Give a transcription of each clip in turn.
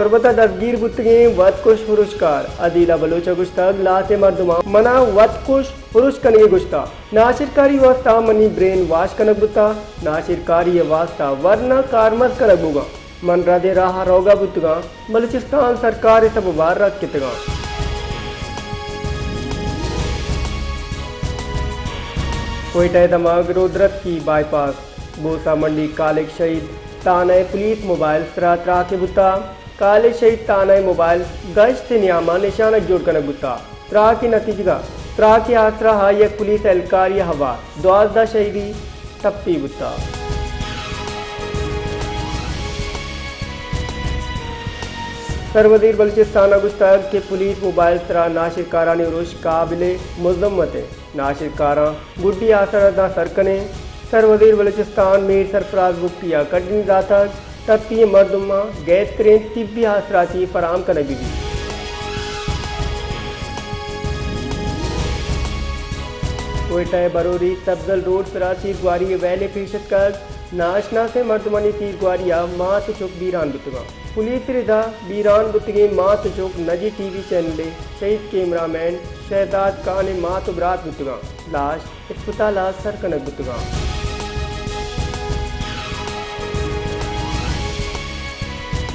تربت ءَ دزگیر بوتگیں وت کش ہرشکار عدیلہ بلوچ ءَ گوشتگ، لہتے مردماں منا وت کش ہرش کنگے گوشتہ، ناشرکاری واستا منی برین واش کنگ بوتہ، ناشرکاری ءِ واستا ورنا کارمرز کنگ بوگاں۔ من رد ءِ راہ ءَ روگا بوتگاں، بلوچستان سرکار ءِ سبب ءَ رد کتگاں۔ کوئٹہ ءِ دمگ رودرتکی بائی پاس، بوسہ منڈی کالک شہید تھانہ ءِ پولیس موبائل سرا تراکے بوتہ۔ کالک شہید تھانہ ءِ موبائل گشت ءِ نیام ءَ نشانگ جوڑ کنگ بوتہ۔ تراک ءِ نتیجگ ءَ، تراک ءِ آسرا ءَ یک پولیس اہلکاری ءِ ہوار دوازدہ شہیدی ٹپی بوتہ۔ سروزیر بلوچستان ءَ گوشتگ کہ پولیس موبائل سرا ناشرکارانی ارش قابل مذمت انت۔ ناشرکاراں گڈی آسر ءَ داں سر کنیں۔ سروزیر بلوچستان میر سرفراز بگٹی ءَ کڈنی داتگ، ٹپی ءِ مردماں گہتریں طبی آسراتی فراہم کنگ بہ بیت۔ کوئٹہ ءِ بروری سبزل روڈ سرا تیرگواری ءِ ویلے پیش اتکگ، ناشناسیں مردمانی تیرگواری ءَ مات ءُ چک بیران بوتگاں۔ پولیس ءِ ردا بیران بوتگیں مات ءُ چک نجی ٹی وی چینل ءِ شہید کیمرہ مین شہزاد خان ءِ مات ءُ برات بوتگاں۔ لاش ہسپتال ءَ سر کنگ بوتگاں۔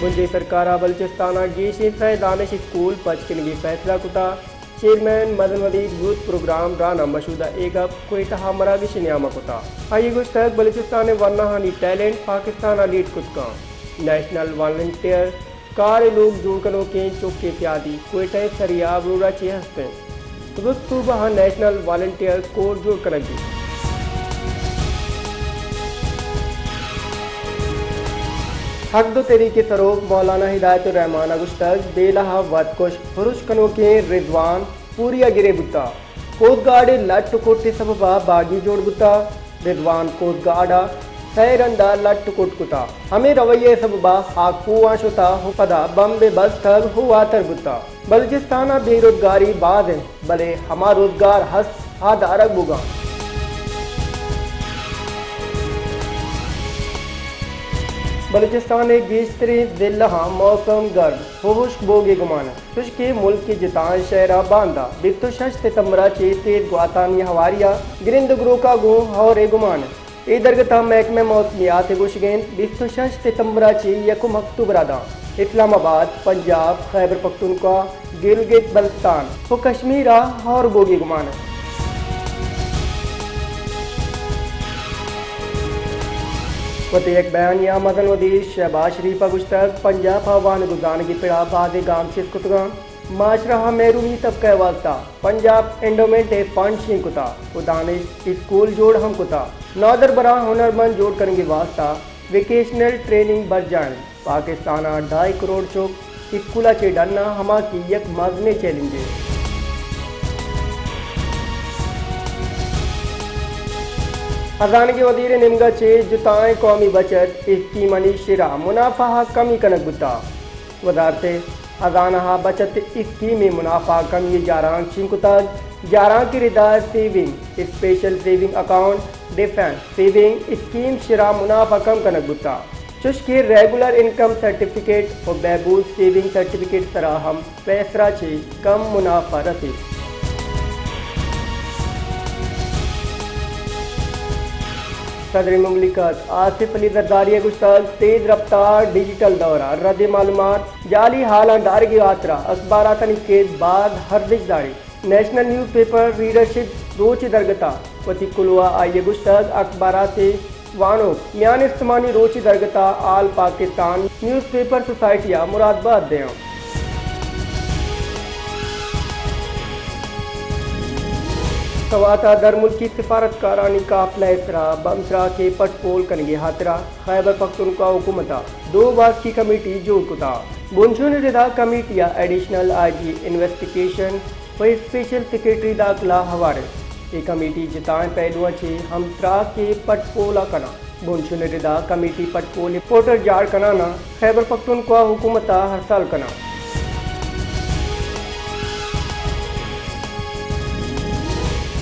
بنجی سرکار ءَ بلوچستان ءَ گیشیں سئے دانش اسکول پچ کنگی فیصلہ کتہ۔ چیئرمین مزن وزیر یوتھ پروگرام رانا مشودہ اے گپ کوئٹہ ءَ مراگش ءِ نیام ءَ کتہ۔ آئی ءَ گوشتگ بلوچستان ءِ ورناہانی ٹیلنٹ پاکستان ءَ لیڈ کت کنت۔ نیشنل والنٹیئر کار ءِ لوگ جوڑ کنوکیں چکے پیادی کوئٹہ ءِ سریاب روڈ ءَ چہ ہست انت۔ درست صوبہ ءَ نیشنل والنٹیئر کور جوڑ کنگ بیت۔ حق دو تحریک ءِ سروک مولانا ہدایت الرحمان ءَ گوشتگ، بیلہ ءَ وت کش ہرش کنوکیں رضوان پوری ءَ گرے بوتہ۔ کوسٹ گارڈ ءِ لٹ ءُ کٹ ءِ سبب ءَ باگی جوڑ بوتہ۔ رضوان کوسٹ گارڈ ءَ سئے رند ءَ لٹ ءُ کٹ کتہ۔ ہمے رویہ ءِ سبب ءَ آ کوہ ءَ شتہ ءُ پدا بمب ءِ بستگ ءُ واتر بوتہ۔ بلوچستان ءَ بے روزگاری باز انت، بلے ہما روزگار ہست، آ دارگ بوگاں۔ بلوچستان ءِ گیشتریں ضلعاں موسم گرم ءُ ہشک بوگ ءِ گمان انت۔ چوشکہ ملک ءِ جتائیں شہراں باندا بیست ءُ شش ستمبر ءَ چہ تیز گواتانی ہواری ءَ گرند ءُ گروک ءَ گوں ہور ءِ گمان انت۔ اے درگت ءَ محکمہ موسمیات ءِ گوشگ انت، بیست ءُ شش ستمبر ءَ چہ یکم اکتوبر ءَ داں اسلام آباد، پنجاب، خیبر پختونخوا، گلگت بلتستان ءُ کشمیر ءَ ہور بوگ ءِ گمان انت۔ وتی یک بیانیہ ءَ مزن وزیر شہباز شریف ءَ گوشتگ، پنجاب ءَ وانگ ءُ زانگ ءِ پڑ ءَ بازیں گام چست کتگ انت۔ معاشرہ ءِ محرومیں طبقہ ءِ واستہ پنجاب انڈومنٹ ءَ فنڈ شنگ کتہ ءُ دانش اسکول جوڑ ہم کتہ۔ نودربراں ہنرمند جوڑ کنگ ءِ واستہ ووکیشنل ٹریننگ برجاہ انت۔ پاکستان ءَ ڈھائی کروڑ چک اسکول ءَ چہ ڈن انت، ہما کہ یک مزنیں چیلنجے۔ ہزانگ ءِ وزیر ءِ نیمگ ءَ چہ جتائیں قومی بچت اسکیمانی شرح منافع ءَ کمی کنگ بوتہ۔ وزارت خزانہ ءَ بچت اسکیم ءِ منافع کمی ءِ جارانک شنگ کتگ۔ جارانک ءِ ردا saving, special saving account, defence saving scheme شرح منافع کم کنگ بوتگ، چوشکہ ریگولر انکم سرٹیفکیٹ ءُ بہبود سیونگ سرٹیفکیٹ سرا ہم پیسرا چہ کم منافع رسیت۔ صدر مملکت آصف علی زرداری ءَ گوشتگ، تیز رفتار ڈیجیٹل دور ءَ رد ءِ معلومات، جعلی حالاں دارگ ءِ ہاترا اخباراتانی کیت باز ارزشت داریت۔ نیشنل نیوز پیپر ریڈرشپ روچ ءِ درگت ءَ وتی کلوہ ءَ آئی ءَ گوشتگ، اخبارات ءِ وانوک میان استمانی روچ ءِ درگت ءَ آل پاکستان نیوز پیپر سوسائٹی ءَ مراد بات دیاں۔ سوات ءَ درملکی سفارتکارانی قافلہ ءِ سرا بم تراک ءِ پٹ پول کنگ ءِ ہاترا خیبر پختونخوا حکومت ءَ دو باسکی کمیٹی جوڑ کتہ۔ بنشون ءِ ردا کمیٹی ءَ ایڈیشنل آئی جی انویسٹیگیشن ءُ اسپیشل سیکرٹری داخلہ ہوار انت۔ اے کمیٹی جتائیں پہلواں چہ ہم تراک ءِ پٹ پول ءَ کناں۔ بنشون ءِ ردا کمیٹی پٹ پول ءِ پورٹل جاڑ کنان ءَ خیبر پختونخوا حکومت ءَ ہرسال کناں۔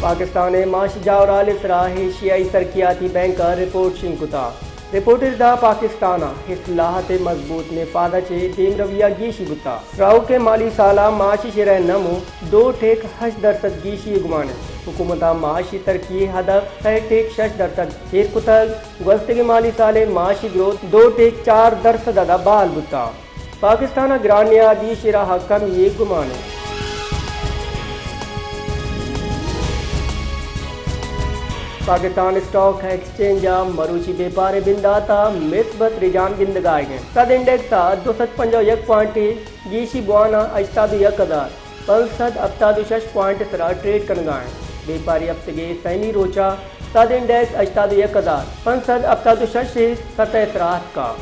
پاکستان ءَ ماش جاورال ءِ سرا ایشیائی ترقیاتی بینک ءَ رپورٹ شنگ کتہ۔ رپورٹ ء ردا پاکستان ء اصلاحات ء مضبوط نفاذ ء چہ دیمروی ء گیشی بوتا۔ راؤک ء مالی سال ء معاشی شرح نمو دو ٹیک ہشت درسد گیشی ء گمان انت۔ حکومت ء معاشی ترقی ء ہدف سئے ٹیک شش درسد ایر کتگ۔ گوستگیں مالی سال ء معاشی گروتھ دو ٹیک چار درسد ء بحال بوتا۔ پاکستان ء گران نیادی شرح ء کمی ء گمان انت۔ پاکستان اسٹاک ایکسچینج ء مروچی بیپار ء بندات ء مثبت رجحان گندگ ء آئیگ انت۔ سد انڈیکس ء دو سد پنجاہ و یک پوائنٹ ء گیشی بوان ء ہشتاد و یک ہزار پنچ سد ہپتاد و شش پوائنٹ ء سرا ٹریڈ کنگ ء انت۔ بیپاری ہفتگ ء سیمی روچ ء سد انڈیکس ہشتاد و یک ہزار پنچ سد ہپتاد و شش ء سطح ء سرا اتکا۔